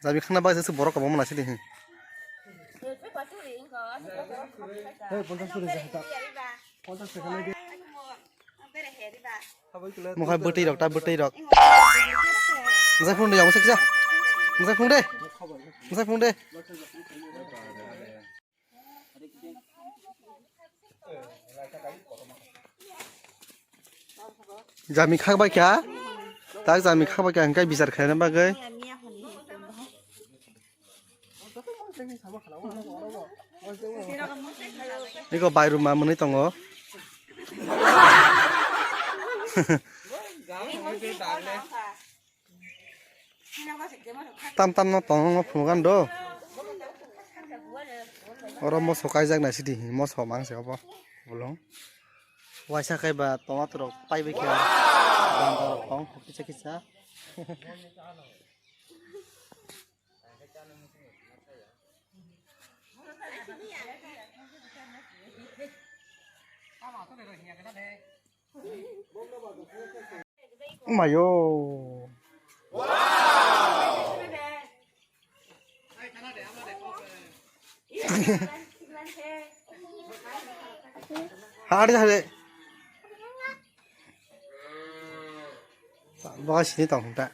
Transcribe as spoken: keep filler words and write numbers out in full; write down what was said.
Jami khana bagwi se borok kwbangma naisidi. Hey, ponchash kuri ja ta. Ponchash taka le de. Mokhai bwtwi rok ta, bwtwi rok. Mwsai phung de, mwsai kisa. Mwsai phung de. Mwsai phung de. Jami khak bai kha. Tak jami khak bai kha, hingkai bichar khaina bagwi. Iko bai ruma mwnwi tongo. Tam tam no tong no phunukgan do. Oro moso kaijak naisidi, moso mang se obo bolong. Waisa khai ba tomato rok paibai kha. Bangor rok tong kisa kisa. Mayo. Hari hari. Baka sini tong ta.